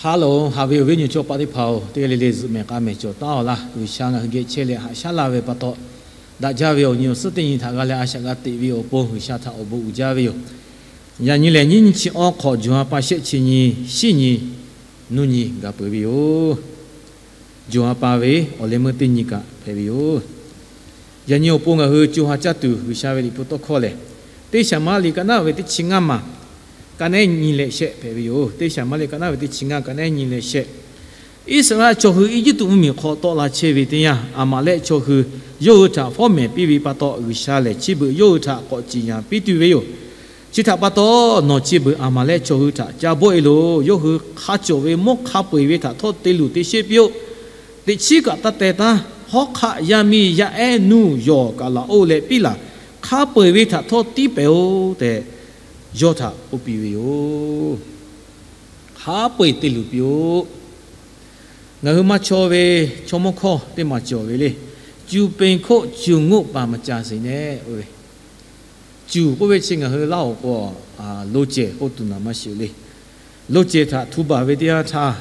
Hello, haꞈ ve awˬ viˉ awˬ nyi chaw paˆ teˇ hpaˍ-oˬ, teˇ g'aˇ le le zuhꞈ mehˍ k'a mehˍ cawˬ taˉ-aw laˇ. G'uiˬsha ngaˬ hui geh chehˇ leh haꞈ shaˉ laˇ ve pa taw, daꞈ jaˇ ve awˬ nyi awˬ suhˉ teˇ nyi htaꞈ g'a leh a shaꞈ g'a teꞈ ve awˬ pon G'uiˬsha htaꞈ awˬ bon uiˍ jaˇ ve yoˬ. Yaꞈ nyi lehˬ, nyiˇ nyi chi awˬ hk'awꞈ, jawˬ ha pa shehˆ chi nyi, shiˉ nyi, nuˇ nyi gaˬ peuˬ ve yoˬ. Jawˬ ha pa ve awˬ leh meuˇ teˇ nyi kaꞈ hpehꞈ ve yoˬ. Yaꞈ nyi awˬ pon ngaˬ hui co ha caˇ tuˬ G'uiˬsha ve liꞈ hpu tawˇ hkawˇ lehˬ, Teˇ Saˍmaˍriˆ ka naˉ ve teˇ chi ngaˇ maˬ, ka nehˉ nyi leh shehˆ hpehꞈ ve yoˬ. Teˇ Saˍmaˍriˆ ka naˉ ve teˇ chi ngaˇ, ka nehˉ nyi leh shehˆ. Iˉsaˍreˍlaˆ chaw hui Eˇjiˇtuꞈ mvuhˇmiˬ hk'aw tawˆ la chehˇ ve teˇ yanˇ, Aˍmaˍlehˆ chaw hui yawˇ hui htaꞈ fawˉ mehˍ piˇ ve pa taw, G'uiˬsha lehˬ chi beuꞈ yawˇ hui htaꞈ k'awꞈ ciˍ yanˍ piˇ tuˬ ve yoˬ. Chi htaꞈ pa taw, nawˬ chi beuꞈ Aˍmaˍlehˆ chaw hui htaꞈ ca bawˆ e loˬ. Yawˇ hui hk'a cawˬ ve mawˇ hk'a peu-eˬ ve htaꞈ htawˇ te luˬ te sheˆ piˇ-oˆ. Teꞈ chiˉ kaꞈ taˇ teh taˉ. Hawˉ hk'aˆ, yaˇ miˇ, yaˇ ehˉ, nuˇ, yawˬ, kaˍ laˍ-oˆ leh piˉ laˬ, hk'a peu-eˬ ve htaꞈ htawˇ tiˉ pehˍ-oˆ tehꞈ, yawˇ htaꞈ k'oˆ piˇ ve yoˬ. Hk'a peu-eˬ te luˬ piˇ-oˆ. Ngaˬ hui maˇ chawˇ ve chaw mawˇ hkawˇ teˇ maˬ cawˬ ve le. Cuˬ peˍ hkoˆ cuˬ ngoˆ paˍ maˍ caˍ sheˍ nehˆ k'oˆ ve, cuˬ k'oˆ ve chi ngaˬ hui Laˇhuˍ k'o, lo cehˬ k'oˆ tuˬ naˍ maˇ shiˍ le. Lo cehˬ htaꞈ htu baˬ ve teˇ yanˇ htaˇ,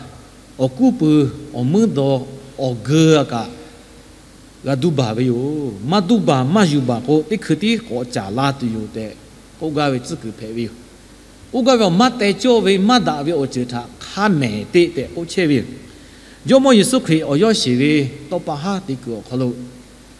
awˬ kuˉ pui, awˬ muiˉ daw, awˬ geu a kaꞈ g'a duˇ baˬ ve yoˬ. Maˇ duˇ baˬ maˇ yuˬ baˬ k'o, teˇ hkui tiˉ k'awꞈ caˍ la tuˬ yoˬ tehꞈ k'oˆ gaˇ ve tcuhˉ kuiˬ hpehꞈ ve yoˬ. K'oˆ gaˇ ve awˬ maˇ teh cawˇ ve maˇ daꞈ ve awˬ ceuˬ htaꞈ hk'a mehˍ teˇ tehꞈ k'oˆ chehˇ ve yoˬ. Jawˇmawˇ Yeˍsuˆ Hkriꞈ awˬ yawˇ sheˍ ve tawˇ pa haˉ te kuiˬ awˬ hk'aw lo,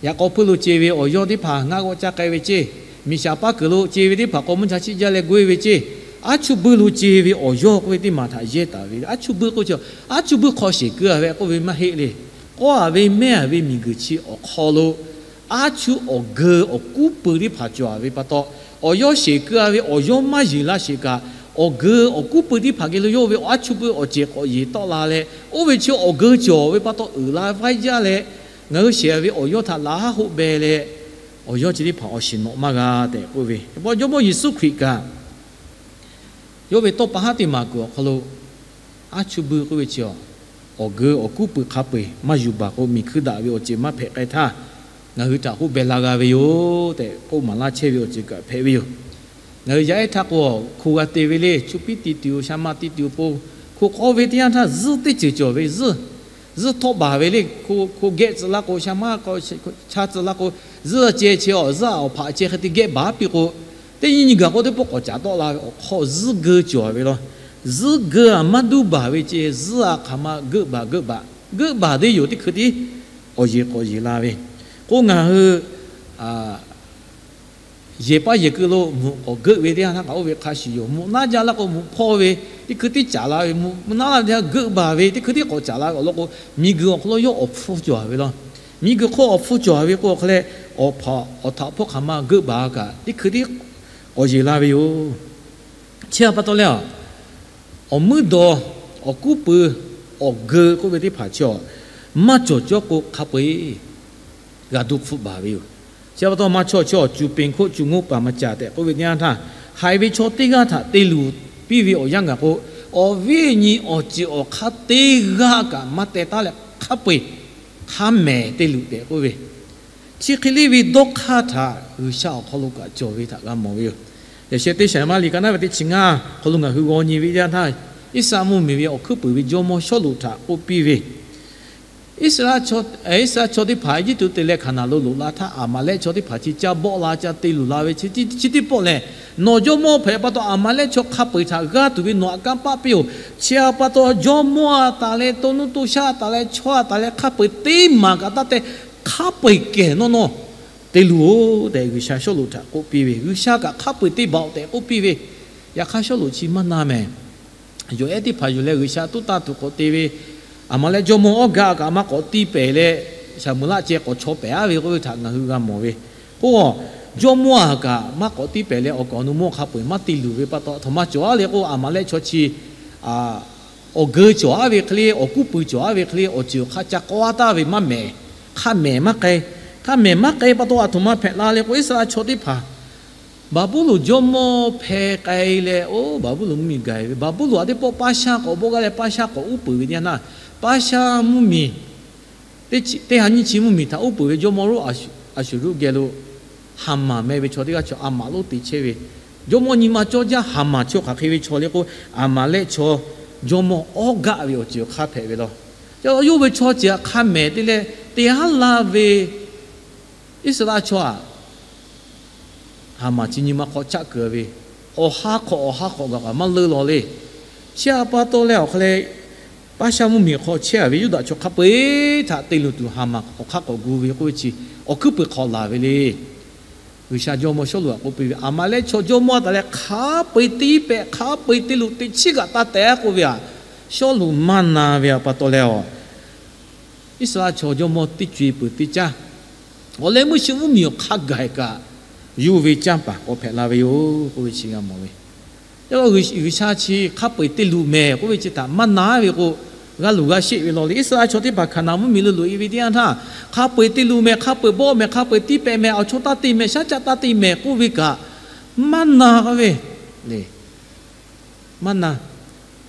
yaꞈ k'aw hpuiˇ lo ce ve awˬ yawˇ teˇ hpaˍ ngaˆ g'awˆ caˇ k'ai ve ceˇ, miˬ shaˍ paˇ kuiˬ lo ce ve teˇ hpaˍ k'awꞈ mvuhˇ cha chiˆ jaˇ leh gu e ve ceˇ, aˉ chuˇ buiˇ lo ce ve awˬ yawˇ k'oˆ ve teˇ maˬ htaꞈ yehˇ taˍ ve, aˉ chuˇ buiˇ k'oˆ chi, aˉ chuˇ buiˇ hk'aw sheˍ keu a ve k'oˆ ve maˇ heˆ le. K'awˇ a ve mehˇ a ve miˬguiˬ chi awˬ hk'aw lo, aˉ chuˇ awˬ geu awˬ kuˉ pui teˇ hpaˍ cawˬ a ve pa taw, awˬ yawˇ sheˍ keu a ve awˬ yawˇ maˇ yeˬ laˇ sheˍ kaꞈ, awˬ geu awˬ kuˉ pui teˇ hpaˍ geh lo yawˇ ve aˉ chuˇ buiˇ awˬ ceˬ k'awꞈ yeˬ tawˆ la leh, oˇ ve chi awˬ geu cawˬ ve pa taw uiˍ la vaiˇ jaˇ leh, ngaˬ hui sheˍ a ve awˬ yawˇ htaꞈ laꞈ haˉ hoˆ beh leh, awˬ yawˇ chi teˇ hpaˍ awˬ shiˍ nawꞈ maˇ g'a tehꞈ k'oˆ ve, Jawˇmawˇ Yeˍsuˆ Hkriꞈ kaꞈ yawˇ ve tawˇ pa haˉ teˇ maˬ kuiˬ awˬ hk'aw lo, aˉ chuˇ buiˇ k'oˆ ve chi, awˬ geu awˬ kuˉ pui hk'a peu-eˬ maˇ yuˬ baˬ k'o, miˬ hkui daꞈ ve awˬ ceuˬ maˇ hpehꞈ k'ai htaˇ, ngaˬ hui htaꞈ k'oˆ beh la g'a ve yoˬ tehꞈ k'oˆ maˍ laˇ chehˇ ve awˬ ceuˬ kaꞈ hpehꞈ ve yoˬ. Ngaˬ hui yaˇ ehˉ htaˇ k'o, hko g'a te ve le, chu piˉ ti tuˬ, sha ma ti tuˬ awˬ pon, hko k'aw ve teˇ yanˇ htaˇ zuhˇ teˇ ceuˬ cawˬ ve zuhˇ, zuhˇ htawˆ baˬ ve le. Hko gehˆ tcuh laˇ k'o, sha ma k'o, cha tcuh laˇ k'o, zuhˇ a ceh chi awˬ zuhˇ a awˬ hpaꞈ ceh hk'e te gehˆ baˬ piˇ k'o, teˇ nyi nyi gaˬ k'o teˇ pawˆ k'awꞈ caˍ tawˆ la ve awˬ hk'aw zuhˇ geu cawˬ ve law. Zuhˇ geu a maˇ duˇ baˬ ve ceh, zuhˇ a hk'aˬ ma geuˆ baˬ geuˆ baˬ, geuˆ baˬ teˇ yoˬ teˇ hkui tiˉ awˬ yeˬ k'awꞈ yeˬ la ve k'o, ngaˬ hui yehˬ paˇ yehˬ keu lo mvuhꞈ k'awꞈ geuˆ ve teˇ yanˇ htaˇ kaꞈ oˇ ve hk'a shuˍ yoˬ. Mvuhꞈ naˉ jaˇ laˇ k'o, mvuhꞈ hpawˇ ve teˇ hkui tiˉ caˍ la ve, mvuhꞈ naˉ la ve teˇ yanˇ geuˆ baˬ ve teˇ hkui tiˉ k'awꞈ caˍ la ve awˬ lawn k'o, miˬguiˬ awˬ hk'aw lo yawˇ awˬ hpfuhˇ cawˬ ve law. Miˬguiˬ hk'oˆ awˬ hpfuhˇ cawˬ ve k'o, hk'a leh awˬ hpaꞈ awˬ htaꞈ hpawˇ hk'aˬ ma geuˆ baˬ kaꞈ teˇ hkui tiˉ k'awꞈ yeˬ la ve yoˬ. Chi a pa taw leh, awˬ muiˉ daw, awˬ kuˉ pui, awˬ geu k'oˆ ve teˇ hpaˍ chi, maˇ cawˬ cawˇ k'o hk'a peu-eˬ g'a duˇ hpfuhˆ baˬ ve yoˬ. Chi pa taw maˇ chawˇ chawˇ, cuˬ peˍ hkoˆ cuˬ ngoˆ paˍ maˍ caˍ tehꞈ k'oˆ ve teˇ yanˇ htaˇ, haiˬ ve chaw teˇ g'aˇ htaꞈ te luˬ piˇ ve awˬ yanˇ gaˬ k'o, awˬ viˉ awˬ nyi awˬ ceuˬ awˬ hk'aˇ teˇ g'aˇ kaꞈ maˇ teh taˉ leh hk'a peu-eˬ hk'a mehˍ te luˬ tehꞈ k'oˆ ve, chi hk'e le ve dawˇ hk'aˇ htaꞈ G'uiˬsha awˬ hk'aw lo kaꞈ cawˬ ve htaꞈ g'a mawˬ ve yoˬ. Yaꞈ sheh teˇ Saˍmaˍriˆ ka naˉ ve teˇ chi ngaˇ hk'aw lo ngaˬ hui g'aw nyi ve teˇ yanˇ htaˇ, Iˉsaˍreˍlaˆ mvuhˇmiˬ ve awˬ hkuiˉ puiˍ ve jawˇmawˇ Sawˉluꞈ htaꞈ k'oˆ piˇ ve, Iˉsaˍreˍlaˆ chaw teˇ hpaˍ Eˇjiˇtuꞈ te leh Hkaˍnanˍ lo loꞈ la htaˇ, Aˍmaˍlehˆ chaw teˇ hpaˍ chi ca bawˆ la ca te luˬ la ve chi tiˉ pawˆ lehˬ, nawˬ jawˇmawˇ hpehꞈ pa taw Aˍmaˍlehˆ chaw hk'a peu-eˬ htaꞈ g'aˇ tuˬ ve nawˬ htaꞈ kanˇ paˆ piˇ-oˬ. Chi a pa taw jawˇmawˇ a taˍ leh, to nuˇ to shaˆ a taˍ leh, chaw a taˍ leh, hk'a peu-eˬ teˇ maˬ kaꞈ taˇ teh, hk'a peu-eˬ kehˬ nawˇ nawˇ te luˬ-oˬ tehꞈ G'uiˬsha Sawˉluꞈ htaꞈ k'oˆ piˇ ve, G'uiˬsha kaꞈ hk'a peu-eˬ te baˬ-oˬ tehꞈ k'oˆ piˇ ve. Yaꞈ hk'aˇ Sawˉluꞈ chi maˇ na mehˍ. Yawˬ ehˉ teˇ hpaˍ yuˬ leh G'uiˬsha tuˉ taˇ tuˬ k'awꞈ te ve, Aˍmaˍlehˆ jawˇmawˇ Awˉgaˆ kaꞈ maˇ k'awꞈ tiˇ pehˍ leh, Saˍmuˍlaˆ ceh k'awꞈ chaw pehˍ aˉ ve k'oˆ ve htaꞈ ngaˬ hui g'a mawˬ ve. K'o, jawˇmawˇ a kaꞈ maˇ k'awꞈ tiˇ pehˍ leh, awˬ kaˍ awˬ nu mawˇ hk'a peu-eˬ maˇ te luˬ ve pa taw, a htoꞈ ma cawˬ aˉ le k'o, Aˍmaˍlehˆ chaw chi awˬ geu cawˬ aˉ ve hk'e le, awˬ kuˉ pui cawˬ aˉ ve hk'e le, awˬ ceuˬ awˬ hk'aˇ ca k'awꞈ aˉ taˍ ve maˇ mehˍ. Hk'a mehˍ maˇ k'ai. Hk'a mehˍ maˇ k'ai pa taw, a htoꞈ ma hpehꞈ la le k'o, Iˉsaˍreˍlaˆ chaw teˇ hpaˍ Baˍbuˍlonˍ jawˇmawˇ hpeh k'ai leh, oˇ Baˍbuˍlonˍ mvuhˇmiˬ gaˬ ve, Baˍbuˍlonˍ a teˇ pawˆ Paˇshaˆ k'awꞈ bawˆ gaˇ leh Paˇshaˆ k'awꞈ uˉ peunˍ ve teˇ yanˇ htaˇ, Paˇshaˆ mvuhˇmiˬ teˇ ha nyiˇ chi mvuhˇmiˬ htaꞈ uˉ peunˍ ve jawˇmawˇ lonˉ Aˍshuˍruˆ geh lo Haˍmaˍ meh ve chaw teˇ g'aˇ chaw Aˍmaˍ lonˉ te chehˇ ve, jawˇmawˇ nyi ma cawˇ jaˇ Haˍmaˍ chaw hk'aˬ hk'e ve chaw le k'o, Aˍmaˍlehˆ chaw jawˇmawˇ awˉ gaˆ ve awˬ ceuˬ hk'a hpehꞈ ve law. Yawˇ ve chaw ceuˬ htaꞈ hk'a mehˍ te leh te haˉ laˇ ve Iˉsaˍreˍlaˆ chaw aꞈ, Haˍmaˍ chi nyi ma hk'aw chaˆ kuiˬ ve, awˬ ha hk'awꞈ awˬ ha hk'awꞈ gaˬ kaꞈ maˇ leuˆ law le. Chi htaꞈ pa taw leh awˬ hk'a leh, Paˍsaˇ mvuhˇmiˬ hk'aw chehˇ ve Yuˇdaꞈ chaw hk'a peu-eˬ htaꞈ te luˬ tuˬ Haˍmaˍ hk'awꞈ hk'aˇ k'awꞈ gu ve k'oˆ ve chi, awˬ hkuiˉ puiˍ hk'awꞈ laˬ ve le. G'uiˬsha jawˇmawˇ Sawˉluꞈ aꞈ k'oˆ piˇ ve, Aˍmaˍlehˆ chaw jawˇmawˇ taˍ leh hk'a peu-eˬ tiˇ pehꞈ, hk'a peu-eˬ te luˬ teꞈ chiˉ kaꞈ taˇ tehˉ k'oˆ ve aꞈ, Sawˉluꞈ maˇ na ve pa taw leh, Iˉsaˍreˍlaˆ chaw jawˇmawˇ teˇ co e peuˬ teˇ caˉ, awˬ leh meuˇ shu mvuhˇmiˬ awˬ hk'a gaˬ kaꞈ, yawˇ ve canˇ paˍ k'awꞈ hpehꞈ la ve yoˬ k'oˆ ve chi g'a mawˬ ve. Yaꞈ G'uiˬsha chi hk'a peu-eˬ te luˬ mehˍ k'oˆ ve chi htaꞈ maˇ na ve k'o, g'a luˬ g'a sheˆ ve law le. Iˉsaˍreˍlaˆ chaw teˇ hpaˍ Hkaˍnanˍ mvuhˇmiˬ lo loꞈ e ve teˇ yanˇ htaˇ, hk'a peu-eˬ te luˬ mehˍ, hk'a peu-eˬ bawˆ mehˍ, hk'a peu-eˬ tiˇ pehꞈ mehˍ, awˬ chawˇ taˇ te mehˍ, shaˉ caˆ taˇ te mehˍ k'oˆ ve kaꞈ, maˇ na k'oˆ ve le. Maˇ na.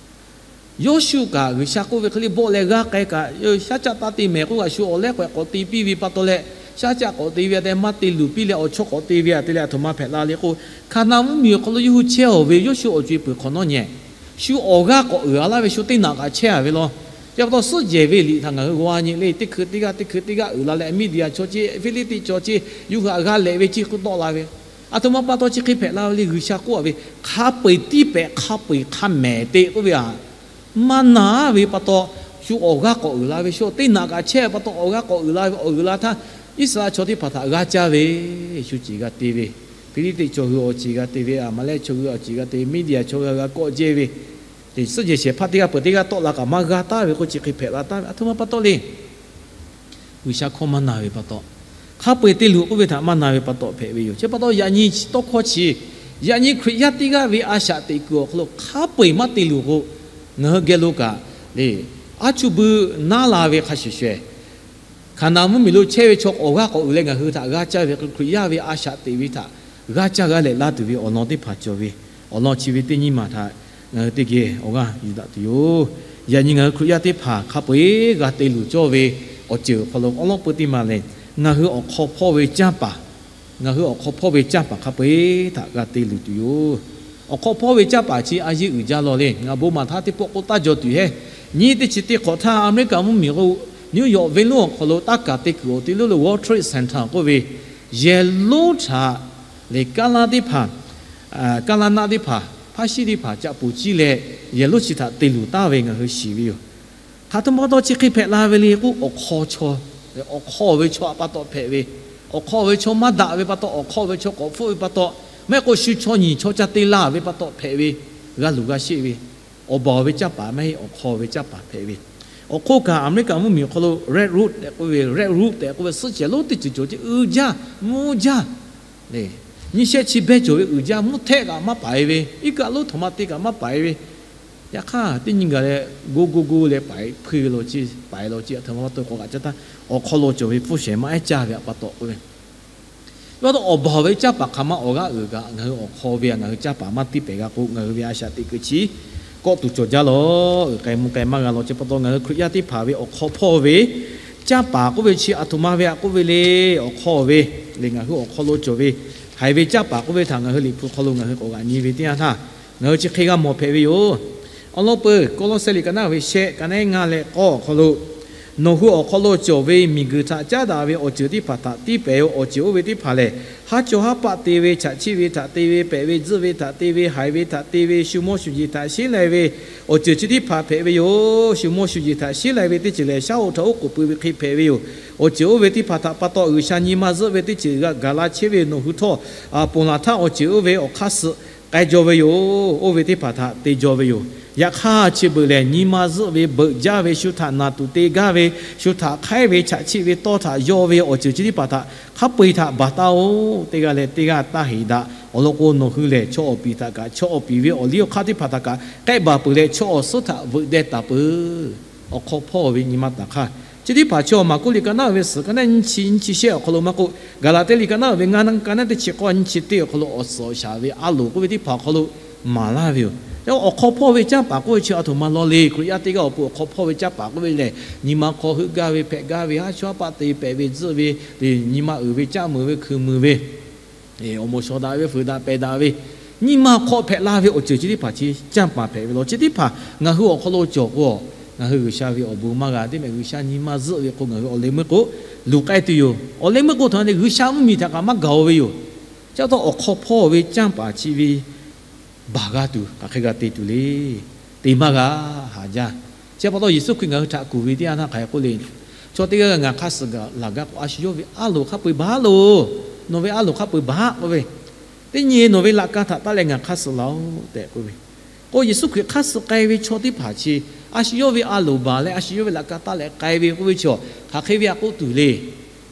Yawˇshuˆ kaꞈ G'uiˬsha k'oˆ ve hk'e le bawˆ leh g'aˇ k'ai kaꞈ, shaˉ caˆ taˇ te mehˍ k'oˆ kaꞈ, shu awˬ lehˉ k'awꞈ k'awꞈ te piˇ ve pa taw leh, shaˉ caˆ k'awꞈ te ve a te maˇ te luˬ piˇ leh awˬ chawˇ k'awꞈ te ve a te leh a htoꞈ ma hpehꞈ la le k'o, Hkaˍnanˍ mvuhˇmiˬ awˬ hk'aw lo yawˇ hui chehˇ-oˬ ve, Yawˇshuˆ awˬ co e peuˬ hk'awꞈ nawˉ nyi, shu awˬ g'aˇ k'awꞈ uiˍ a laˇ ve, shu teˇ naꞈ kaꞈ chehˇ a ve law. Chi pa taw suhˉ jehˬ ve liꞈ htaꞈ ngaˬ hui g'aw nyi le, teˇ hkui teˇ g'aˇ, teˇ hkui teˇ g'aˇ uiˍ la leh, Miˇdiˍyaˍ chaw ceˇ, Hpiˇliˇtiˆ chaw ceˇ, yawˇ hui a g'a lehꞈ ve ceˇ k'oˆ tawˆ la ve. A htoꞈ ma pa taw chi hk'e hpehꞈ la ve le, G'uiˬsha k'oˆ a ve, hk'a peu-eˬ tiˇ pehꞈ, hk'a peu-eˬ hk'a mehˍ te k'oˆ ve aꞈ, maˇ na ve pa taw, shu awˬ g'aˇ k'awꞈ uiˍ la ve, shu teˇ naꞈ kaꞈ chehˇ ve pa taw awˬ g'aˇ k'awꞈ uiˍ la ve, awˬ uiˍ la htaˇ, Iˉsaˍreˍlaˆ chaw teˇ hpaˍ htaꞈ g'a caˇ ve, shu ceˬ g'a te ve, Hpiˇliˇtiˆ chaw hui awˬ ceˬ g'a te ve, Aˍmaˍlehˆ chaw hui awˬ ceˬ g'a te ve, Miˇdiˍyaˍ chaw hui g'a kawˆ jehˇ ve, suhˉ jehˬ shehˍ hpaˇ teˇ g'aˇ peuˬ teˇ g'aˇ tawˆ la kaꞈ maˇ g'a taˍ ve k'o, chi hk'e hpehꞈ la taˍ ve. A htoꞈ ma pa taw le, G'uiˬsha hkawˇ maˇ na ve pa taw, hk'a peu-eˬ te luˬ k'oˆ ve htaꞈ maˇ na ve pa taw hpehꞈ ve yoˬ. Chi pa taw yaꞈ nyi tawˇ hkawˇ chi, yaꞈ nyi Hkriꞈ yaˇ teˇ g'aˇ ve a shaꞈ teꞈ kuiˬ awˬ hk'aw lo hk'a peu-eˬ maˇ te luˬ k'o, ngaˬ hui geh lo kaꞈ le, aˉ chuˇ buiˇ naˉ la ve hk'a shuˍ shuˍ, Hkaˍnanˍ mvuhˇmiˬ lo chehˇ ve chaw awˬ g'aˇ k'awꞈ uiˍ leh ngaˬ hui htaꞈ g'a caˇ ve k'o, Hkriꞈ yaˇ ve a shaꞈ teꞈ ve htaꞈ g'a caˇ g'a lehꞈ laˇ tuˬ ve awˬ lawn teˇ hpaˍ cawˬ ve, awˬ lawn chi ve teˇ nyiˇ maˬ htaꞈ ngaˬ hui teˇ geh awˬ g'aˇ yuˬ daꞈ tuˬ yoˬ. Yaꞈ nyi ngaˬ hui Hkriꞈ yaˇ teˇ hpaˍ hk'a peu-eˬ g'a te luˬ cawˇ ve awˬ ceuˬ awˬ hk'aw lo awˉ lawˉ peu teˇ maˬ lehˬ, ngaˬ hui awˬ hk'aw hpawˇ ve canˇ paˍ, ngaˬ hui awˬ hk'aw hpawˇ ve canˇ paˍ hk'a peu-eˬ htaꞈ g'a te luˬ tuˬ yoˬ. Awˬ hk'aw hpawˇ ve canˇ paˍ chi a yeˇ uiˍ jaˇ law le. Ngaˬ bon maˍ htaˇ teˇ pawˆ k'oˆ taˇ jaw tuˬ heˆ. Nyiˇ teˇ chi teˇ hk'awꞈ htaˇ, Aˍmeˍriˆkaˍ mvuhˇmiˬ k'o, New York venˇ lonˉ awˬ hk'aw lo taˇ kaˍ te kuiˬ awˬ te lonˉ lo World Trade Center k'oˆ ve yehˬ lonˉ htaꞈ le, kaˇ laˇ teˇ hpaˍ, kaˇ laˇ naˆ teˇ hpaˍ, hpaˇ shiˉ teˇ hpaˍ ca poˬ ciˇ leh, yehˬ lonˉ chi htaꞈ te luˬ taˍ ve ngaˬ hui shiˍ ve yoˬ. Hk'aˬ htoꞈ ma pa taw chi hk'e hpehꞈ la ve le k'o, awˬ hk'aw chaw, awˬ hk'aw ve chaw pa taw hpehꞈ ve, awˬ hk'aw ve chaw maˇ daꞈ ve pa taw, awˬ hk'aw ve chaw k'awꞈ hpfuhˆ ve pa taw, maˇ heˆ k'o shu chaw nyi chaw ca te la ve pa taw hpehꞈ ve, g'a luˬ g'a sheˆ ve, awˬ baˬ ve canˇ paˍ maˇ heˆ, awˬ hk'aw ve canˇ paˍ hpehꞈ ve. Awˬ hk'oˆ kaꞈ Aˍmeˍriˆkaˍ mvuhˇmiˬ awˬ hk'aw lo Red Road tehꞈ k'oˆ ve, Red Road tehꞈ k'oˆ ve suhˉ cehˬ lonˉ teˇ ceuˬ cawˬ ce, uiˍ jaˇ, mvuhˇ jaˇ le. Nyiˇ shehˆ chi behˇ cawˬ ve uiˍ jaˇ, mvuhˇ htehˆ kaꞈ maˇ paiˍ ve, iˉ kaˆ lonˉ htaꞈ ma te kaꞈ maˇ paiˍ ve, yaꞈ hk'aˇ teˇ nyi gaˬ leh go go go leh paiˍ hpuiˇ ve law ce, paiˍ law ce, a htoꞈ ma pa taw k'awꞈ kaꞈ caˇ htaˇ, awˬ hk'aw lo cawˬ ve hpfuhˇ shehˍ maˇ ehˉ caˇ ve pa taw k'oˆ ve, pa taw awˬ baˬ ve canˇ paˍ hk'aˬ ma awˬ g'aˇ uiˍ kaꞈ, ngaˬ hui awˬ hk'aw ve ngaˬ hui canˇ paˍ maˇ tiˇ pehˍ g'a k'o, ngaˬ hui ve a shaꞈ teꞈ kuiˬ chi kawˆ tuˬ cawˬ jaˇ law. Uiˍ k'ai mvuh k'ai maˇ g'a law ce pa taw, ngaˬ hui Hkriꞈ yaˇ teˇ hpaˍ ve awˬ hk'aw hpawˇ ve canˇ paˍ k'oˆ ve chi a htoꞈ ma ve aꞈ k'oˆ ve le. Awˬ hk'aw ve le, ngaˬ hui awˬ hk'aw lo cawˬ ve haiˬ ve canˇ paˍ k'oˆ ve htaꞈ ngaˬ hui Liꞈ hpu hk'aw lo ngaˬ hui k'awꞈ g'aꞈ nyi ve teˇ yanˇ htaˇ, ngaˬ hui chi hk'e g'a mawˬ hpehꞈ ve yoˬ. Awˬ lawn peuˬ, Kawˇlawˇsehˇ liꞈ ka naˉ ve shehˆ, ka naˉ ngaˇ leh k'awˇ awˬ hk'aw lo, nawˬ hui awˬ hk'aw lo cawˬ ve miˬguiˬ htaꞈ caˉ daꞈ ve awˬ ceuˬ teˇ hpaˍ htaꞈ tiˇ pehˍ ve awˬ ceuˬ oˇ ve teˇ hpaˍ lehˬ, haˉ caw haˉ paˆ te ve, chaꞈ chiˆ ve htaꞈ te ve, pehꞈ ve tzuhˆ ve htaꞈ te ve, haiˬ ve htaꞈ te ve, shu mawˇ shu jeˬ htaꞈ sheˉ lai ve awˬ ceuˬ chi teˇ hpaˍ hpehꞈ ve yoˬ. Shu mawˇ shu jeˬ htaꞈ sheˉ lai ve teˇ ceuˬ lehˬ, shaˉ hoꞈ htaꞈ oˉ k'oˍ pui ve hk'e hpehꞈ ve yoˬ. Awˬ ceuˬ oˇ ve teˇ hpaˍ htaꞈ pa taw G'uiˬsha nyi ma zuhˆ ve teˇ ceuˬ g'a gaˬ la chehˇ ve yoˬ. Nawˬ hui htawˇ ponˬ laˬ htaˇ awˬ ceuˬ oˇ ve awˬ hk'aˇ suh k'ai jaw ve yoˬ. Oˇ ve teˇ hpaˍ htaꞈ te jaw ve yoˬ. Yaꞈ hk'aˇ chi beuꞈ lehˬ, nyi ma zuhˆ ve beuꞈ jaˇ ve, shu htaꞈ naˬ tuˬ te gaˇ ve, shu htaꞈ hk'aiˉ ve, chaꞈ chiˆ ve tawˇ htaꞈ yaw ve awˬ ceuˬ chi teˇ hpaˍ htaꞈ hk'a peu-eˬ htaꞈ baˬ taˍ-oˬ. Teˇ g'aˇ leh teˇ g'aˇ taˇ heˍ daꞈ. Awˬ lawn k'o, nawˬ hui lehˬ chaw awˬ piˍ htaꞈ kaꞈ, chaw awˬ piˍ ve awˬ liˇ awˬ hk'aˇ teˇ hpaˍ htaꞈ kaꞈ k'ehˆ baˬ peuˬ leh, chaw awˬ suhˉ htaꞈ veuꞈ deh taˍ peuˬ. Awˬ hk'aw hpawˇ ve nyi ma taˍ hk'aˇ, chi teˇ hpaˍ chaw Maˍkuˆ liꞈ ka naˉ ve suhˍ ka naˉ nyiˇ chi nyiˇ chi shehˆ awˬ hk'aw lo maˇ k'oˆ, Gaˍlaˍtiˆ liꞈ ka naˉ ve ngaˇ ka naˉ teˇ chi k'awˇ nyiˇ chi teˇ awˬ hk'aw lo awˬ suhˍ awˬ shaˍ ve a loˍ k'oˆ ve teˇ hpaˍ awˬ hk'aw lo maˍ laˇ ve yoˬ. Awˬ hk'aw hpawˇ ve canˇ paˍ k'oˆ ve chi a htoꞈ ma law le. Hkriꞈ yaˇ teˇ g'aˇ awˬ pon awˬ hk'aw hpawˇ ve canˇ paˍ k'oˆ ve lehˬ, nyi ma hk'aw heuˆ gaˇ ve, hpehꞈ gaˇ ve, haˉ chaw haˉ paˆ te pehꞈ ve tzuhˆ ve, nyi ma uiˍ ve, caˆ meuˍ ve, hkui meuˍ ve, awˬ moˍ shawˍ daꞈ ve, fuiˍ daꞈ pehˬ daꞈ ve, Nyi ma hk'aw hpehꞈ la ve awˬ ceuˬ chi teˇ hpaˍ chi canˇ paˍ hpehꞈ ve law. Chi teˇ hpaˍ ngaˬ hui awˬ hk'aw lo cawˬ k'o, ngaˬ hui G'uiˬsha ve awˬ bon maˇ g'a. Teˇ mehˍ G'uiˬsha nyi ma zuhˆ ve k'o, ngaˬ hui awˬ leh meuˇ k'o luˬ k'ai tuˬ yoˬ. Awˬ leh meuˇ k'o htaꞈ te G'uiˬsha mvuhˇmiˬ htaꞈ kaꞈ maˇ gaˬ-o ve yoˬ. Chi pa taw awˬ hk'aw hpawˇ ve canˇ paˍ chi ve baˬ g'a tuˬ hk'aˬ hk'e g'a te tuˬ le. Te maˇ g'a haˍ jaˇ. Chi pa taw Yeˍsuˆ Hkriꞈ ngaˬ hui htaꞈ kuˬ ve teˇ yanˇ htaˇ hk'aˬ hk'e k'oˆ le, Chaw teˇ g'aˇ g'aˇ ngaˬ hk'aˇ suh gaˬ laˬ gaˇ k'o, a shu yawˇ ve a loˍ hk'a peu-eˬ baˬ loˬ. Nawˬ ve a loˍ hk'a peu-eˬ baˬ k'oˆ ve, teˇ nyi nawˬ ve laꞈ ka htaꞈ taˇ leh ngaˬ hk'aˇ suh laˬ-oꞈ tehꞈ k'oˆ ve. K'o Yeˍsuˆ Hkriꞈ hk'aˇ suh k'ai ve chaw teˇ hpaˍ chi a shu yawˇ ve a loˍ baˬ leh a shu yawˇ ve laꞈ ka taˇ leh k'ai ve k'oˆ ve chaw, hk'aˬ hk'e ve a k'oˆ tuˬ le.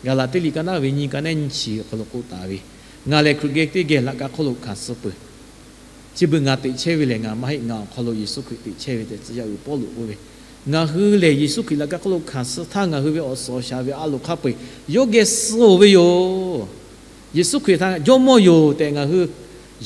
Gaˍlaˍtiˆ liꞈ ka naˉ ve nyi ka nehˉ nyi chi awˬ hk'aw lo k'oˆ taˍ ve, Ngaˬ lehˬ Hkriꞈ geh teˇ geh laꞈ ka hk'oˆ lo hkanˍ suh peuˬ. Chi beuꞈ ngaˬ teꞈ chehˇ ve lehˬ ngaˬ maˇ heˆ. Ngaˬ awˬ hk'aw lo Yeˍsuˆ Hkriꞈ teꞈ chehˇ ve tehꞈ tcuh yaˇ uiˍ Pawˇluꞈ k'oˆ ve, ngaˬ hui lehˬ Yeˍsuˆ Hkriꞈ laꞈ ka hk'oˆ lo hkanˍ suh htaˇ ngaˬ hui ve awˬ suhˍ awˬ shaˍ ve a loˍ hk'a peu-eˬ yawˇ geh suh-oˬ ve yoˬ. Yeˍsuˆ Hkriꞈ htaꞈ Jawˇmawˇ yoˬ tehꞈ ngaˬ hui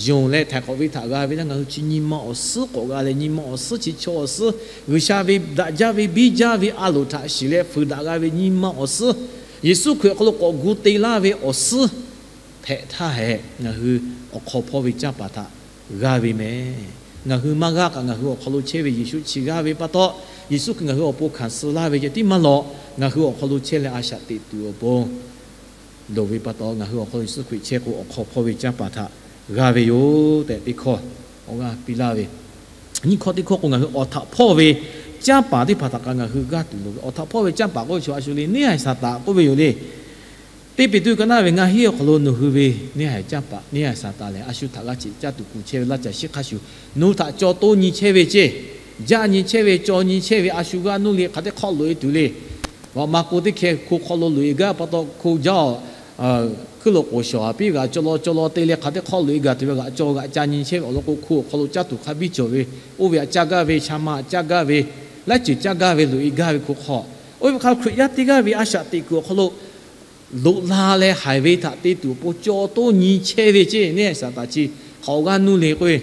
yonˍ leh htaiˍ hk'awꞈ ve htaꞈ g'a ve htaˇ, ngaˬ hui chi nyi ma awˬ suhˉ k'awꞈ g'a leh, nyi ma awˬ suhˉ chi chaw awˬ suhˉ, G'uiˬsha ve daꞈ jaˇ ve biˇ jaˇ ve a loˍ htaꞈ shiˍ leh fuiˍ daꞈ g'a ve nyi ma awˬ suhˉ, Yeˍsuˆ Hkriꞈ awˬ hk'aw lo k'awꞈ gu te laˇ ve awˬ suhˉ hpehꞈ htaˇ hehꞈ, ngaˬ hui awˬ hk'aw hpawˇ ve canˇ paˍ htaꞈ g'aˇ ve mehˍ. Ngaˬ hui maˇ g'aˇ kaꞈ ngaˬ hui awˬ hk'aw lo chehˇ ve Yeˍsuˆ chi g'aˇ ve pa taw, Yeˍsuˆ Hkriꞈ ngaˬ hui awˬ pon hkanˍ suh laˇ ve ceh tiˉ maˇ lawꞈ. Ngaˬ hui awˬ hk'aw lo chehˇ leh a shaꞈ teꞈ tuˬ awˬ pon loˍ ve pa taw, ngaˬ hui awˬ hk'aw lo Yeˍsuˆ Hkriꞈ chehˇ k'o, awˬ hk'aw hpawˇ ve canˇ paˍ htaꞈ g'aˇ ve yoˬ tehꞈ teˇ hkawˇ awˬ g'aˇ piˇ laˇ ve. Nyiˇ hkawˇ teˇ hkawˇ k'o, ngaˬ hui awˬ htaꞈ hpawˇ ve canˇ paˍ teˇ hpaˍ htaꞈ kaꞈ ngaˬ hui g'aˇ tuˬ loˍ ve. Awˬ htaꞈ hpawˇ ve canˇ paˍ k'oˆ ve chaw a shu le, neˇhaiˬ Saˍtanˍ k'oˆ ve yoˬ le. Teˇ Peˍtruˆ ka naˉ ve ngaˇ hinˉ awˬ hk'aw lo nawˬ hui ve neˇhaiˬ canˇ paˍ, neˇhaiˬ Saˍtanˍ lehˬ, a shu htaꞈ g'a ceꞈ caˇ tuˬ kuˬ chehˇ ve laˇ caˬ shiˉ hk'a shuˍ, nawˬ hui htaꞈ caw toˇ nyi chehˇ ve ceˇ, jaˆ nyi chehˇ ve, caw nyi chehˇ ve, a shu g'aˇ nuˇ le hk'aˬ teˇ hk'awˇ loꞈ-e tuˬ le. Vaꞈ maˍ k'o teˇ hkeh hko hk'aw lo loꞈ-e gaˇ pa taw, hko jaˇ-oˬ, hkuiˉ loꞈ k'oˍ shawˍ a piˇ g'aꞈ caw law caw law te leh hk'aˬ teˇ hk'awˇ loꞈ-e gaˬ tuˬ ve, g'aꞈ caw g'aꞈ ca nyi chehˇ ve awˬ lawn k'o, hko awˬ hk'aw lo caˇ tuˬ hk'a biˇ cawˬ ve, oˇ ve aꞈ caˇ gaˇ ve, sha ma aꞈ caˇ gaˇ ve, laiˉ ceuˬ caˇ gaˇ ve, loꞈ-e gaˇ ve hko hk'aw. Oˇ ve hk'a Hkriꞈ yaˇ teˇ g'aˇ ve a shaꞈ teꞈ kuiˬ awˬ hk'aw lo loꞈ la leh haiˬ ve htaꞈ te tuˬ awˬ pon caw toˇ nyi chehˇ ve ceˇ, neˇhaiˬ Saˍtanˍ chi hk'aˬ awˬ g'aˇ nuˇ le k'oˆ ve.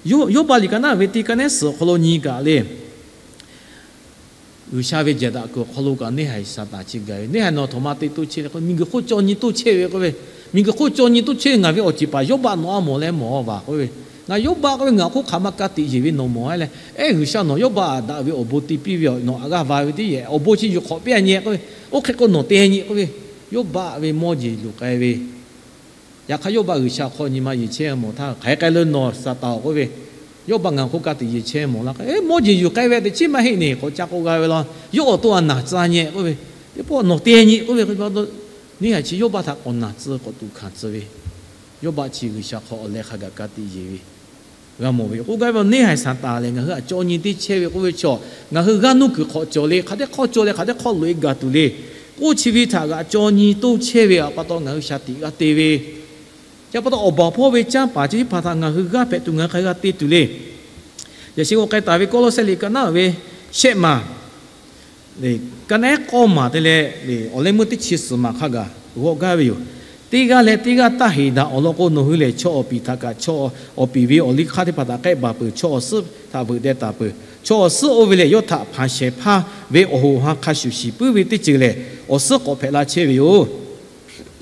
Yoˇbaˆ liꞈ ka naˉ ve teˇ ka nehˉ suhˍ awˬ hk'aw lo nyi kaꞈ le. G'uiˬsha ve jehˬ daꞈ kuiˬ awˬ hk'aw lo kaꞈ neˇhaiˬ Saˍtanˍ chi gaˬ ve. Neˇhaiˬ nawˬ htaꞈ ma te toˇ chehˇ le k'o, miˬguiˬ hk'oˆ caw nyi toˇ chehˇ ve k'oˆ ve. Miˬguiˬ hk'oˆ caw nyi toˇ chehˇ ve ngaˬ ve awˬ ceˬ paˍ Yoˇbaˆ nawˬ a mawˬ leh mawˬ vaˬ k'oˆ ve. Ngaˬ Yoˇbaˆ k'oˆ ve ngaˬ hk'oˆ hk'aˬ ma ka tiꞈ yeˬ ve nawˬ mawˬ-a leh, ehˉ G'uiˬsha nawˬ Yoˇbaˆ daꞈ ve awˬ bon te piˇ ve, nawˬ aꞈ g'aˇ va ve teˇ yehˬ awˬ bon chi yuˬ hk'awꞈ piˇ-a nyi k'oˆ ve. Oˇ hk'e k'o nawˬ te nyi k'oˆ ve. Yoˇbaˆ ve mawˇ jeˬ luˬ k'ai ve. Yaꞈ hk'aˇ Yoˇbaˆ G'uiˬsha hk'aw nyi ma yeˬ chehˇ mawˬ htaˇ, hk'aˬ hk'e k'ai le nawˬ Saˍtanˍ k'oˆ ve, Yoˇbaˆ ngaˬ hk'oˆ ka tiꞈ yeˬ chehˇ mawˬ laˇ k'o, mawˇ jeˬ yuˬ k'ai ve teꞈ chiˉ maˇ heˆ neˬ k'awꞈ ca k'oˆ g'a ve law. Yawˇ awˬ to a naˬ tcuh nyi k'oˆ ve, teˇ pawˆ nawˬ te nyi k'oˆ ve. Neˇhaiˬ chi Yoˇbaˆ htaꞈ k'awꞈ naˬ tcuh k'awꞈ tuˬ hkanˍ tcuh ve. Yoˇbaˆ chi G'uiˬsha hk'aw awˬ leh hk'a gaˬ ka tiꞈ yeˬ ve g'a mawˬ ve yoˬ. K'oˆ gaˇ ve neˇhaiˬ Saˍtanˍ lehˬ, ngaˬ hui htaꞈ caw nyi teˇ chehˇ ve k'oˆ ve chaw, ngaˬ hui g'aˇ nuˇ kuiˬ hk'awꞈ cawˬ le, hk'aˬ teˇ hk'awˇ caw leh hk'aˬ teˇ hk'awˇ loꞈ-e gaˬ tuˬ le. K'oˆ chi ve htaꞈ g'aꞈ caw nyi toˇ chehˇ ve pa taw ngaˬ hui shaˍ tiꞈ g'a te ve. Chi pa taw awˬ baˬ hpawˇ ve canˇ paˍ chi teˇ hpaˍ htaꞈ ngaˬ hui g'aˇ hpehꞈ tuˬ ngaˬ hui hk'a g'a te tuˬ le. Yaꞈ sheh k'o k'ai taˍ ve Kawˇlawˇsehˇ liꞈ ka naˉ ve shehˆ maˬ ka nehˉ k'awˇ maˬ te leh awˬ leh meuˇ teˇ chi suhˍ maˬ hk'a gaˬ g'awˆ gaˇ ve yoˬ. Teˇ g'aˇ leh teˇ g'aˇ taˇ heˍ daꞈ awˬ lawn k'o, nawˬ hui lehˬ chaw awˬ piˍ htaꞈ kaꞈ chaw awˬ piˍ ve awˬ liˇ hk'aˇ teˇ hpaˍ htaꞈ k'ehˆ baˬ peuˬ. Chaw awˬ suhˉ htaꞈ veuꞈ deh taˍ peuˬ. Chaw awˬ suhˉ oˇ ve lehˬ, yawˇ htaꞈ hpanˍ shehˍ hpaˇ ve awˬ hoꞈ ha hk'a shuˍ shiˍ puiˉ ve teˇ ceuˬ lehˬ, awˬ suhˉ k'awꞈ hpehꞈ la chehˇ ve yoˬ.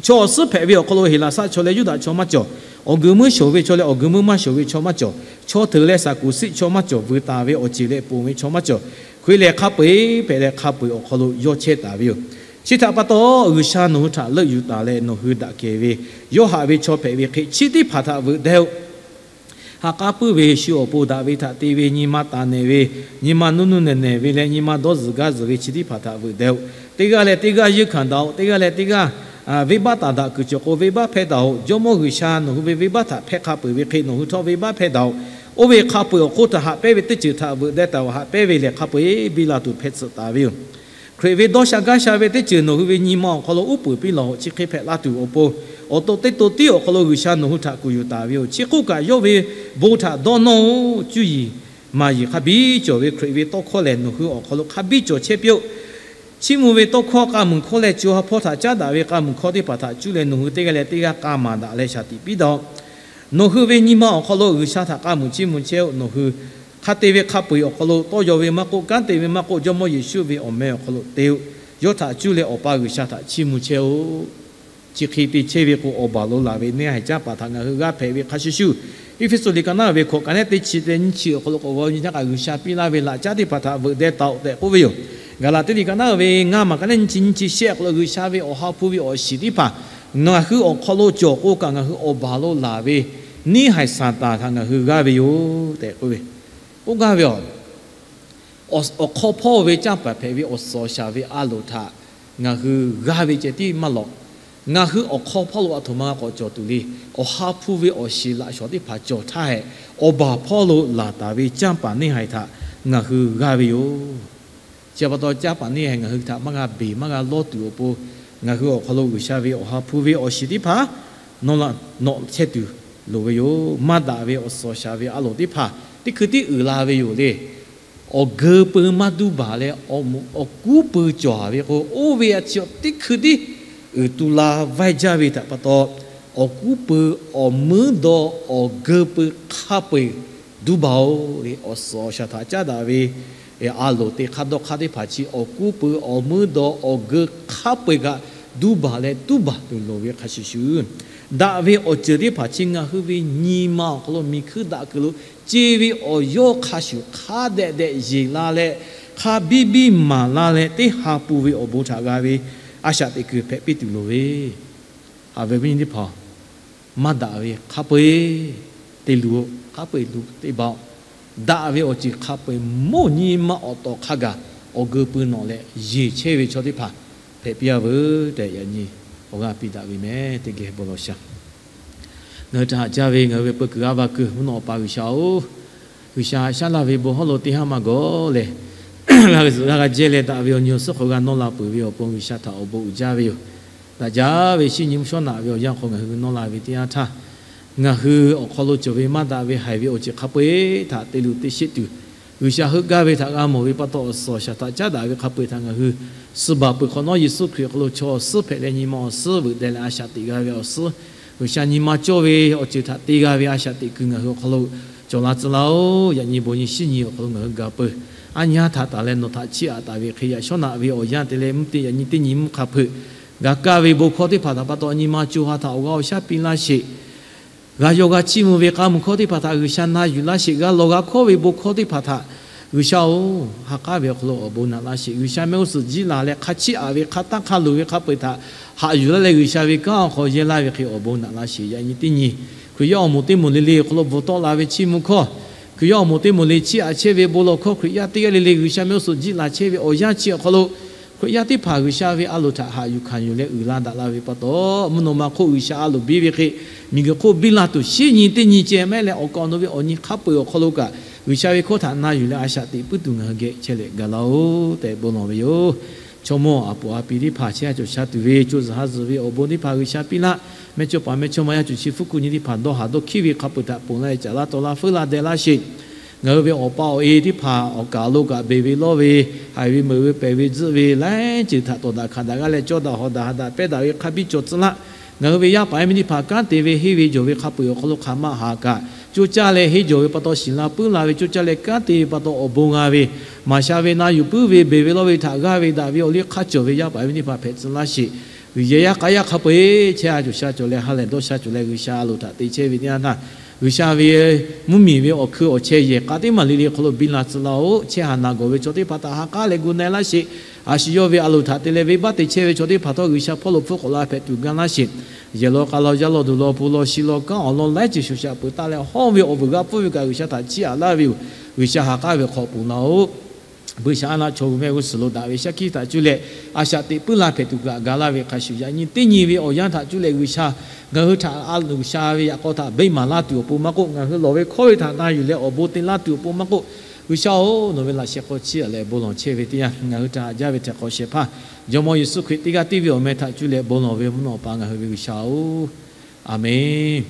Chaw awˬ suhˉ hpehꞈ ve awˬ hk'aw lo Heˍlaˍsaˆ chaw leh Yuˇdaꞈ chaw maˇ cawˬ. Awˬ guiˬ meuˇ shoˍ ve chaw leh awˬ guiˬ meuˇ maˇ shoˍ ve chaw maˇ cawˬ. Chaw hteuꞈ leh saˍ kuˍ siˆ chaw maˇ cawˬ. Vuiˬ taˍ ve awˬ ceˬ leh ponˬ ve chaw maˇ cawˬ. Hkriꞈ lehˬ hk'a peu-eˬ hpehꞈ leh hk'a peu-eˬ awˬ hk'aw lo yawˇ chehˇ taˍ ve yoˬ. Chi htaꞈ pa taw, G'uiˬsha nawˬ hui htaꞈ leuˆ yuˬ taˍ leh nawˬ hui daꞈ kehˬ ve yawˇ haꞈ ve chaw hpehꞈ ve hk'e, chi teˇ hpaˍ htaꞈ veuꞈ deh-oˬ. Ha k'aˉ puiˉ ve, shu awˬ pon daꞈ ve htaꞈ te ve, nyi ma taˍ nehˬ ve, nyi ma nuˇ nuˇ nehˬ nehˬ ve leh nyi ma dawˇ zuhˬ gaˇ zuhˬ ve chi teˇ hpaˍ htaꞈ veuꞈ deh-oˬ. Teˇ g'aˇ leh teˇ g'aˇ yeunˇ hkanˍ daꞈ-oꞈ. Teˇ g'aˇ leh teˇ g'aˇ venˇbaˆ taˍ daꞈ kuiˬ cawˬ k'o, venˇbaˆ hpehˇ daꞈ-oꞈ. Jawˇmawˇ G'uiˬsha nawˬ hui ve venˇbaˆ htaꞈ hpehˇ hk'a peu-eˬ ve hk'e, nawˬ hui htawˇ venˇbaˆ hpehˇ daꞈ-oꞈ. Oˇ ve hk'a peu-eˬ awˬ hk'oˆ htaꞈ haꞈ pehnˇ ve teˇ ceuˬ htaꞈ veuꞈ deh taˍ-oꞈ. Haꞈ pehnˇ ve lehˬ, hk'a peu-eˬ biˇ la tuˬ hpehꞈ tsuhꞈ taˍ ve yoˬ. Hkriꞈ ve dawˇ sha gaˇ sha ve teˇ ceuˬ nawˬ hui ve nyi ma awˬ hk'aw lo uˉ peunˍ piˇ lawˬ-oꞈ. Chi hk'e hpehꞈ la tuˬ awˬ pon, awˬ to teˇ to tiˉ awˬ hk'aw lo G'uiˬsha nawˬ hui htaꞈ kuˬ yuˬ taˍ ve yoˬ. Chi hk'oˆ kaꞈ, yawˇ ve bon htaꞈ dawˇ nawˇ-oˆ. Cuˇ yiˍ maˍ yiˍ hk'a biˇ cawˬ ve Hkriꞈ ve tawˇ hkawˇ lehˬ, nawˬ hui awˬ hk'aw lo hk'a biˇ cawˬ chehˇ piˇ-oˆ. Chiˇ mvuh ve tawˇ hkawˇ k'a muiˬ hkawˇ leh co ha hpawˇ htaꞈ caˉ daꞈ ve k'a muiˬ hkawˇ teˇ hpaˍ htaꞈ cuˇ leh nawˬ hui teˇ g'aˇ leh teˇ g'aˇ k'a maˍ daꞈ leh shaˍ tiꞈ piˇ daꞈ-oꞈ. Nawˬ hui ve nyi ma awˬ hk'aw lo G'uiˬsha htaꞈ k'a muiˬ chiˇ mvuh chehˇ-oˆ. Nawˬ hui hk'a te ve hk'a peu-eˬ awˬ hk'aw lo, tawˇ yaw ve maˇ k'oˆ, kanˉ te ve maˇ k'oˆ, Jawˇmawˇ Yeˍsuˆ ve awˬ meh awˬ hk'aw lo te-oˆ. Yawˇ htaꞈ cuˇ leh Awˬ pa G'uiˬsha htaꞈ chiˇ mvuh chehˇ-oˆ. Chi hk'e te chehˇ ve k'o, awˬ baˬ lo laˬ ve neˇhaiˬ caˉ paˍ htaꞈ ngaˬ hui g'aˇ hpehꞈ ve hk'a shuˍ shuˍ, Eˇfeˇsuꞈ liꞈ ka naˉ uiˍ ve hkawꞈ ka neˉ teˇ chi leh nyiˇ chi awˬ hk'aw lo k'awꞈ g'aw nyi htaˇ kaꞈ, G'uiˬsha piˇ laˇ ve laꞈ caˉ teˇ hpaˍ htaꞈ veuꞈ deh taˍ-oꞈ tehꞈ k'oˆ ve yoˬ. Gaˍlaˍtiˆ liꞈ ka naˉ uiˍ ve ngaˇ maˬ ka neˉ nyiˇ chi nyiˇ chi shehˆ awˬ hk'aw lo, G'uiˬsha ve Awˬ ha hpu ve awˬ shiˍ teˇ hpaˍ ngaˬ hui awˬ hk'aw lo cawˬ k'o kaꞈ, ngaˬ hui awˬ baˬ lo laˬ ve neˇhaiˬ Saˍtanˍ htaꞈ ngaˬ hui g'aˇ ve yoˬ tehꞈ k'oˆ ve, k'oˆ gaˇ ve yoˬ. Awˬ hk'aw hpawˇ ve canˇ paˍ hpehꞈ ve awˬ suhˍ awˬ shaˍ ve a loˍ htaꞈ ngaˬ hui g'aˇ ve ceh tiˉ maˇ lawꞈ. Ngaˬ hui awˬ hk'aw hpawˇ lo a htoꞈ ma g'a k'awꞈ cawˬ tuˬ le. Awˬ ha hpu ve awˬ shiˍ laꞈ shawnˍ teˇ hpaˍ cawˬ htaˇ hehꞈ, awˬ baˬ hpawˇ lo laˬ taˍ ve canˇ paˍ neˇhaiˬ htaꞈ ngaˬ hui g'aˇ ve yoˬ. Chi pa taw, canˇ paˍ neˇhaiˬ ngaˬ hui htaꞈ maˇ g'a beˬ maˇ g'a lawˇ tuˬ awˬ pon, ngaˬ hui awˬ hk'aw lo G'uiˬsha ve Awˬ ha hpu ve awˬ shiˍ teˇ hpaˍ nawˬ la nawꞈ chehˇ tuˬ loˍ ve yoˬ. Maˇ daꞈ ve awˬ suhˍ awˬ shaˍ ve a loˍ teˇ hpaˍ teˇ hkui tiˉ uiˍ la ve yoˬ le. Awˬ geu pui maˇ duˇ baˬ leh, awˬ kuˉ pui cawˬ ve k'o, oˇ ve a chi teˇ hkui tiˉ uiˍ tu la vaiˇ jaˇ ve htaꞈ pa taw, awˬ kuˉ pui awˬ muiˉ dawˇ awˬ geu pui hk'a peu-eˬ duˇ baˬ-oˬ le. Awˬ suhˍ awˬ shaˍ htaꞈ caˉ daꞈ ve a loˍ teˇ hk'aˇ dawˇ hk'aˇ teˇ hpaˍ chi awˬ kuˉ pui awˬ muiˉ dawˇ awˬ geu hk'a peu-eˬ kaꞈ duˇ baˬ leh tuˉ baˬ tuˬ loˍ ve hk'a shuˍ shuˍ, daꞈ ve awˬ ceuˬ teˇ hpaˍ chi ngaˬ hui ve nyi ma awˬ hk'aw lo miˬ hkuiˇ daꞈ kuiˬ lo ce ve awˬ yawˇ hk'a shuˍ hk'a dehꞈ dehꞈ yeˬ la leh, hk'a biˇ biˇ maˍ la leh teˇ ha pun ve awˬ bon htaꞈ g'a ve a shaꞈ teꞈ kuiˬ hpehꞈ piˇ tuˬ loˍ ve, haꞈ ve viˉ nyi teˇ hpaˍ, maˇ daꞈ ve hk'a peu-eˬ te luˬ-oꞈ, hk'a peu-eˬ luˬ teˇ ba-oꞈ. Daꞈ ve awˬ ceuˬ hk'a peu-eˬ mawˇ nyi ma awˬ tawˍ hk'a gaˬ awˬ geu pui nawꞈ leh yeˬ chehˇ ve chaw teˇ hpaˍ hpehꞈ piˇ-a veuˬ tehꞈ, yaꞈ nyi awˬ g'aˇ piˇ daꞈ ve meh teˇ geh bon lawˬ shaˍ. Ngaˬ hui htaꞈ haꞈ jaˇ ve ngaˬ hui ve peu kuiˬ g'aˇ va kuiˬ mvuhˇ naw Awˬ pa G'uiˬsha-oˬ, G'uiˬsha haꞈ shaˉ laˇ ve bon hawˉ lo teˇ haˉ maˇ gawˬ lehˬ, g'a g'a jehˇ leh daꞈ ve awˬ nyi awˬ suhˉ hk'aw g'a nawˇ la peuˬ ve awˬ pon G'uiˬsha htaꞈ awˬ bon uiˍ jaˇ ve yoˬ. Daꞈ jaˇ ve shinˉ nyi mvuhˇ shawˉ naꞈ ve awˬ yanˇ hk'aw ngaˬ hui nawˇ la ve teˇ yanˇ htaˇ, ngaˬ hui awˬ hk'aw lo cawˬ ve maˇ daꞈ ve haiˬ ve awˬ ceuˬ hk'a peu-eˬ htaꞈ te luˬ te sheˆ tuˬ, G'uiˬsha heuˆ gaˇ ve htaꞈ g'a mawˬ ve pa taw, awˬ suhˍ awˬ shaˍ htaꞈ caˉ daꞈ ve hk'a peu-eˬ htaꞈ ngaˬ hui suh baˬ peuˬ hk'awꞈ nawˉ, Yeˍsuˆ Hkriꞈ awˬ hk'aw lo chaw awˬ suhˉ hpehꞈ leh nyi ma awˬ suhˉ veuꞈ deh leh a shaꞈ teꞈ g'a ve awˬ suhˉ, G'uiˬsha nyi ma cawˇ ve awˬ ceuˬ htaꞈ te g'a ve a shaꞈ teꞈ kuiˬ ngaˬ hui awˬ hk'aw lo cawˬ la tcuh laˇ-oˬ. Yaꞈ nyi bon nyi shinˉ nyi awˬ hk'aw lo ngaˬ hui gaˬ peuˬ. Aˉ nyi haˉ htaꞈ taˍ leh nawˬ htaꞈ chiˇ aꞈ taˍ ve hk'e, yaꞈ shawˉ naꞈ ve awˬ yanˇ te leh mvuhˇ te yaꞈ nyi teˇ nyi mvuhˇ hk'a hpeuꞈ g'a kaˇ ve bon hkawˇ teˇ hpaˍ htaꞈ pa taw, nyi ma co ha htaꞈ awˬ g'aˇ awˬ shaˉ piˇ laˇ sheˍ. G'a yaw g'a chiˇ mvuh ve k'aˇ mvuh hkawˇ teˇ hpaˍ htaꞈ G'uiˬsha na yuˬ laˇ sheˍ. G'a lawˬ g'a hkawˉ ve bon hkawˇ teˇ hpaˍ htaꞈ G'uiˬsha-oˬ, ha k'aˉ ve awˬ hk'aw lo awˬ bon naꞈ laˇ sheˍ. G'uiˬsha mehˆ g'uˇ suhˍ jiˇ laˬ leh hk'a chiˇ aꞈ ve hk'a taˇ hk'a luˬ ve hk'a peu-eˬ htaꞈ haꞈ yuˬ laˇ leh G'uiˬsha ve kanˉ awˬ hk'aw yehˇ laˇ ve hk'e awˬ bon naꞈ laˇ sheˍ. Yaꞈ nyi teˇ nyi Hkriꞈ yaˇ awˬ moˍ teˇ moˍ le le awˬ hk'aw lo bvuhꞈ tawˆ la ve chiˇ mvuh hkawˇ, Hkriꞈ yaˇ awˬ moˍ teˇ moˍ le chiˇ aꞈ chehˇ ve bon lawˬ hkawˇ, Hkriꞈ yaˇ teˇ g'aˇ le le G'uiˬsha mehˆ g'uˇ suhˍ jiˇ laˬ chehˇ ve awˬ yanˇ chi awˬ hk'aw lo, Hkriꞈ yaˇ teˇ hpaˍ G'uiˬsha ve a loˍ htaꞈ haꞈ yuˬ hkanˍ yuˬ leh uiˍ la daꞈ la ve pa taw, mvuhˇ naw ma hk'oˆ G'uiˬsha a loˍ biˇ ve hk'e, miˬguiˬ hk'oˆ biˇ la tuˬ shinˉ nyi teˇ nyi ceh mehˆ leh awˬ kaˍ awˬ nu ve awˬ nyi hk'a peu-eˬ awˬ hk'aw lo kaꞈ, G'uiˬsha ve hkawˇ htaꞈ na yuˬ leh a shaꞈ teꞈ puiˉ tuˬ ngaˬ hui geh chehˇ leh gaˬ laˇ-oˬ tehꞈ bon lawˬ ve yoˬ. Chaw mawˇ aˬ puˍ aˬ pi teˇ hpaˍ chehˇ a cawˬ sha tuˬ ve, co zuhˬ ha zuhˬ ve awˬ bon teˇ hpaˍ G'uiˬsha piˇ laˇ. Mehˇchawˇpaˍ mehˇchawˇma yaˇ cuˬ chi fuˉ kuˬ nyi teˇ hpaˍ dawˇ haˍ dawˇ hkiˉ ve hk'a peu-eˬ htaꞈ ponˬ laˇ leh caꞈ laˇ taw laˇ feuˉ laˇ deh laˇ sheˍ. Ngaˬ hui ve awˬ pa awˬ e teˇ hpaˍ awˬ kaˍ lo kaꞈ beˬ ve lawˇ ve, haiˬ ve meuꞈ ve pehˬ ve tzuhˆ ve laiˉ ceuˬ htaꞈ tawˍ daꞈ hkanˍ daꞈ g'aˇ leh cawˇ daꞈ hawˍ daꞈ ha daꞈ pehˇ daꞈ ve hk'a biˇ cawˬ tcuh laˇ. Ngaˬ hui ve yaˇ paˍ yaˇ miˇ teˇ hpaˍ kanˉ te ve henˇ ve jawˬ ve hk'a peu-eˬ awˬ hk'aw lo hk'aˬ ma haˍ kaꞈ, co caˇ leh henˇ jawˬ ve pa taw shiˍ la puiˉ la ve, co caˇ leh kanˉ te ve pa taw awˬ bon g'a ve, maˍ sha ve na yuˬ puiˉ ve, beˬ ve lawˇ ve htaꞈ g'aˇ ve daꞈ ve awˬ liˇ hk'a cawˬ ve yaˇ paˍ yaˇ miˇ teˇ hpaˍ hpehꞈ tcuh laˇ sheˍ. G'uiˬ yehˬ yaˇ k'a yaˇ hk'a peu-eˬ chehˇ a cawˬ sha cawˬ leh ha lehˬ dawˇ sha cawˬ leh G'uiˬsha a loˍ htaꞈ te chehˇ ve teˇ yanˇ htaˇ, G'uiˬsha ve mvuhˇmiˬ ve awˬ hkui awˬ chehˇ yehˬ k'a teˇ maˬ le le hk'aw lo biˇ la tcuh laˇ-oˬ. Chehˇ haˍ naˬ gawˬ ve chaw teˇ hpaˍ htaꞈ ha k'aˉ leh gu na-e laˇ sheˍ. A shu yawˇ ve a loˍ htaꞈ te leh venˇbaˆ te chehˇ ve chaw teˇ hpaˍ htawˇ G'uiˬsha hpawˇ lo hpfuhˇ k'awꞈ la hpehꞈ tuˬ ga laˇ sheˍ. Yehˬ law k'a law, yaˇ law duˬ law, pon law shi law, kanˉ awˬ lawn laiˉ ceuˬ shoˍ shaꞈ peuˬ taˍ leh hawˇ ve awˬ vuiˬ g'a pfuhˇ ve kaꞈ G'uiˬsha htaꞈ chiˇ aꞈ laˇ ve yoˬ. G'uiˬsha ha k'aˉ ve hk'aw ponˬ laˇ-oˬ. Buiˇshaˆaˉnaˆ chaw ve mehˆ g'uˇ suhˍ lo daꞈ ve shaˉ hkiˆ htaꞈ cuˇ leh a shaꞈ teꞈ puiˉ laˇ hpehꞈ tuˬ kaꞈ ga laˇ ve hk'a shuˍ, yaꞈ nyi teˇ nyi ve awˬ yanˇ htaꞈ cuˇ leh G'uiˬsha ngaˬ hui htaꞈ a loˍ G'uiˬsha ve yaꞈ k'aw htaꞈ beˇ maˍ laˇ tuˬ awˬ pon maˇ k'oˆ, ngaˬ hui lawˬ ve hkawˇ ve htaꞈ na yuˬ leh awˬ bon te laˇ tuˬ awˬ pon maˇ k'oˆ, G'uiˬsha-oˬ, nawˬ ve laꞈ sheh hk'aw chiˇ aꞈ leh bon lawˬ chehˇ ve teˇ yanˇ, ngaˬ hui htaꞈ haꞈ jaˇ ve htehꞈ hk'awꞈ shehˍ hpaˇ Jawˇmawˇ Yeˍsuˆ Hkriꞈ teˇ g'aˇ tiˇ ve awˬ meh htaꞈ cuˇ leh bon lawˬ ve mvuhˇ naw Awˬ pa ngaˬ hui ve G'uiˬsha-oˬ, Aˍmenˍ.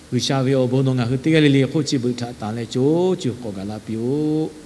G'uiˬsha ve awˬ bon nawˬ ngaˬ hui teˇ g'aˇ le le hk'oˆ chi beuꞈ htaꞈ tanˬ leh co cuˬ k'awꞈ gaˬ la piˇ-oˆ.